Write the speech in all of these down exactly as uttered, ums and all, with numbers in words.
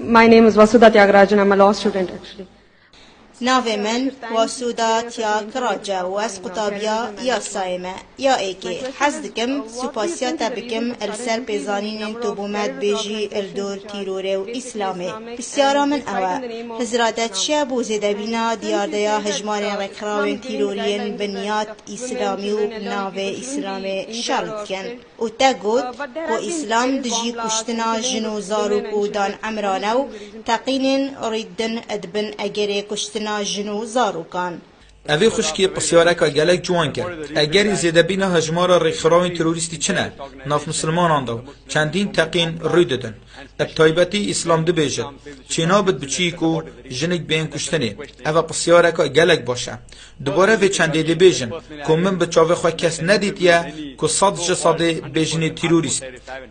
My name is Vasudha Tyagarajan. I'm a law student, actually. Navê min Wasuda Tyagaraja û ez qutabiya yasayê me. Ya êkê, hez dikim supasiya te bikim li ser pêzanînên tu bo me dibêjî li dor tîrorê û Îslamê. Pisyara min ew e, hizra te çi ye bo zêdebîna diyardeya hejmarên rêkxirawên tîroriyên binyat Îslamî û bi navê Îslamê şer dikin? Û te got ku Îslam dijî kuştina jin û zarok û dan emran e û teqînên rî din dibin egerê kuştina jin û zarokan. Evê xwişkê pisyareka gelek ciwan kir. Egerê zêdebîna hejmara rêkxirawên terorîstî çi ne nav misilmanan de û çendîn teqîn rû didin. Bi taybetî Îslam dibêjit, çênabit bi çiyî ku jinik bên kuştinê. Ev e pisyareka gelek baş e. Dubare vê çendê dibêjin ku min bi çavê xwe kes nedîtiye ku sed ji sedê bêjinê terorîst.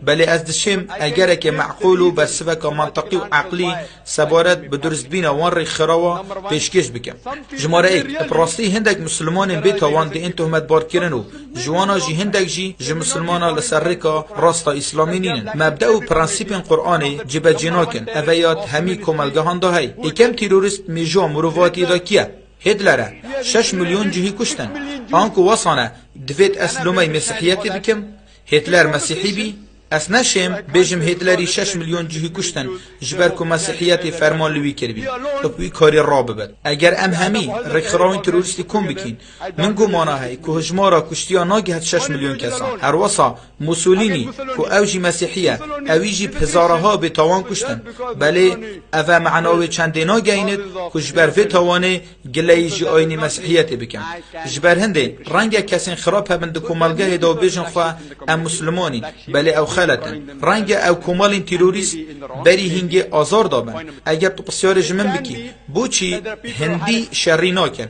Belê ez dişêm egereke meqûl û bersiveka mantiqî û eqlî sebaret bi durustbîna wan rêkxirawa pêşkêş bikim. Jimare êk, bi rastî hindek misilmanên bêtawan dê ên tohmetbarkirin û ji wana jî hindek jî ji misilmana li ser rêka rasta îslamî nînin. Mebde û prensîpên Quranê cîbecî nakin. Eve ya di hemî komelgehan de heye. Êkem terorîst mêjûya mirovatiyê de kî ye? Hitler e. Şeş milyon cihî kuştin. Anku wesane, divêt ez lomey mesîhiyetê bikim? Hitler mesîhî bî? Ez neşêm bêjim Hitlerî şeş milyon cihî kuştin ji ber ku mesîhiyetê ferman li wî kiribî û bi wî karî rabibit. Eger em hemî rêkxirawên terorîstî kom bikîn, min gumana heye ku hijmara kuştiya nagihet şeş milyon kesan. Herwesa Mussolini ku ew jî mesîhî ye, ewî jî bi hizaraha bêtawan kuştin. Belê ev e mana wê çendê nagehînit ku ji ber vê tawanê gileyî ji ayînê mesîhiyetê bikim. Ji ber hindê renge kesên xirab hebin di komelgehê de û bêjin xwe em misliman în, belê ew xelet in. Renge ew komelên terorîst berî hingê azar dabin. Eger tu pisyarê ji min bikî, boçî hindî şerî nakin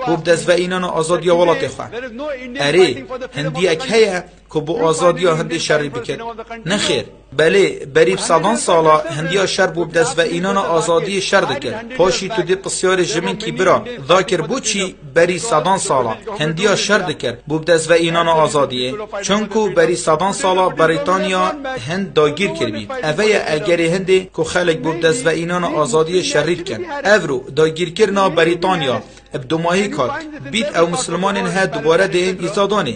bo bi dest ve înana azadiya welatê xwe? Erê, hindiyek heye ku bo azadiya hindê şerî bikit? Nexêr. Belê, berî bi sedan sala hindiya şer bo bi dest ve înana azadiyê şer dikir. Paşî tu dê pisyarê ji min kî bira, Zakir, boçî berî sedan sala hindiya şer dikir bo bi dest ve înana azadiyê? Çunku berî sedan sala Berîtanya hind dagîr kiribî. Eve ye egerê hindê ku xelek bo bi dest ve înana azadiyê şerî dikin. Evro dagîrkirina Berîtanya bi dumahî kat bît ew mislimanên he dubare dê ên îzadanê.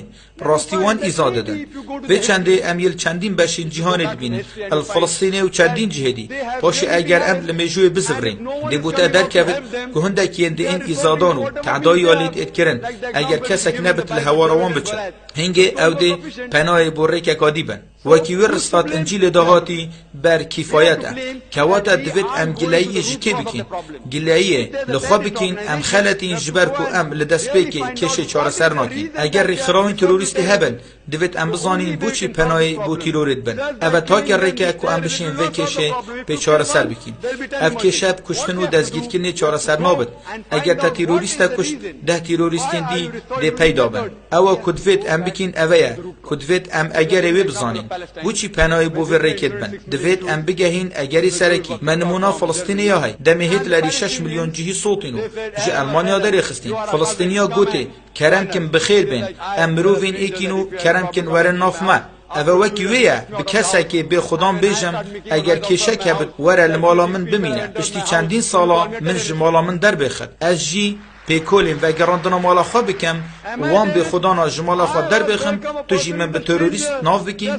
Rastî wan îza didin. Vê çendê em yê li çendîn beşên cîhanê dibînin, li Filistînê û çendîn cihê dî. Paşê eger em li mêjûyê bizivirîn, dê bo te derkevit ku hindek yên di ên îzadan û tedayî ya lê têt kirin, eger kesek nebit li hewara wan biçin. Hingê ew dê penayê bo rêkeka dî bin. Wekî wê ristat Încîlê de hatî, ber kîfayet e. Kewata divêt em gileyiyê ji kê bikîn? Gileyiyê li xwe bikîn, em xeletîn ji ber ku em li destpêkê kêşê çareser nakîn. Eger rêkxirawên terorîstê hebin, divêt em bizanîn boçî penayê bo tîrorê dibin. Ev e take rêk e ku em bişên vê kêşê pê çareser bikîn. Ev kêşe bi kuştin û destgîrkirinê çareser nabit. Eger te tîrorîste kuşt, deh tîrorîstên dî dê peyda bin. Ewa ku divêt em bikîn eve ye ku divêt em egerê wê bizanîn. Boçî penayê bo vê rêkê dibin? Divêt em bigehîn egerê serekî. Me nimûna Filistînê ya hey. Demê Hitlerî şeş milyon cihî sotîn û ji Elmanya derêxistîn. Filistîniya gotê, kerem kin bi xêr bên. Em mirovên êkîn û kerem kin werin nav me. Eve wekî wê ye, bi kesekê bê xudan bêjim, eger kêşek hebit, were li mala min bimîne. Piştî çendîn sala min ji mala min derbêxit. Ez jî pêkolên vegerandina mala xwe bikim û wan bêxudana ji mala xwe derbêxim, tu jî min bi terorîst nav bikî?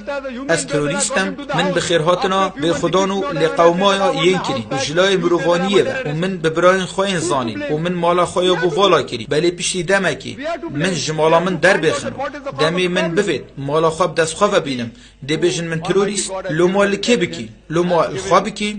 Ez terorîst im? Min bi xêrhatina bêxudan û lêqewmaya yên kirîn û ji layê mirovaniyê ve û min bi birayên xwe yên zanîn û min mala xwe ya bo vala kirî. Belê piştî demekê min ji mala min derbêxin û demê min bivêt, mala xwe bi dest xwe ve bînim. Dê bêjin min terorîst, loma li kê bikî? Loma li xwe bikî?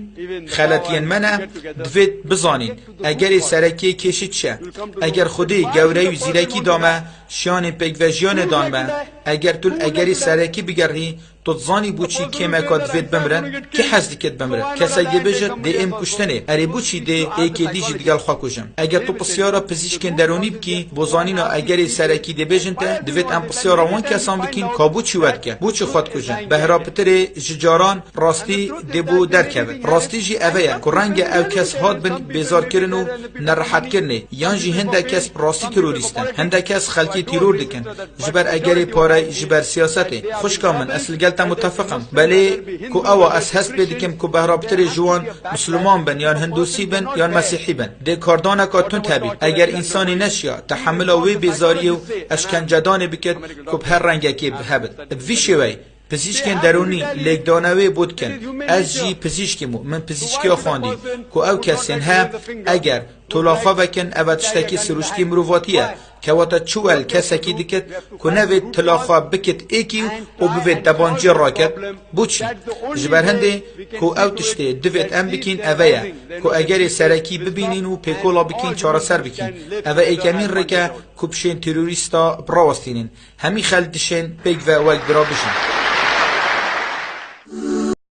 Xeletiyên me ne, divêt bizanîn, egerê serekê kêşî çi ye? Eger Xwedê gewreyî û zîrekî da me, şiyanên pêkvejiyanê dan me, eger tu li egerê serekî bigerhî, tu dizanî boçî kêmeka divêt bimirin? Kî hez dikit bimirin? Kesek dê bêjit, dê êm kuştinê. Erê boçî dê êkê dî jî digel xwe kujin? Eger tu pisyara pizîşkên derûnî bikî, bo zanîna egerê serekî dê bêjin te, divêt em pisyara wan kesan bikîn ka boçî we dike, boçî xwe dikujin? Behra pitirê ji caran rastî dê bo derkevin. Rastî jî eve ye ku renge ew kes hat bin bêzarkirin û nerehetkirinê, yan jî hindek kes bi rastî terorîst in, hindek kes xelkê tîror dikin ji ber egerê parey, ji ber siyasetê. Xwişka min, ez li gel Te mutefiqim. Belê ku ewa ez hest pê dikim ku behra pitirê ji wan Misliman bin, yan Hindûsî bin, yan Mesîhî bin. Dê kardaneka tund hebît. Eger însanî neşiya tehemila wê bêzariyê û eşkencedanê bikit ku bi her rengekê hebit. Bi vî şêweyî, pizîşkên derûnî lêkdane wê bû dikin. Ez jî pizîşkîm û min pizîşkiya xwendî ku ew kesên he, eger tola xwe vekin, ev e tiştekî sirûştî mirovatiye. Kewata çi wel kesekî dikit ku nevê tila xwe bikit êkî û bivêt debancî raket? Boçî? Ji ber hindê ku ew tiştê divêt em bikîn, eve ye ku egerê serekî bibînîn û pêkola bikîn, çareser bikîn. Eve êkemîn rêk e ku pişên terorîsta birawestînin. Hemî xelk dişên pêk ve wek bira bijîn.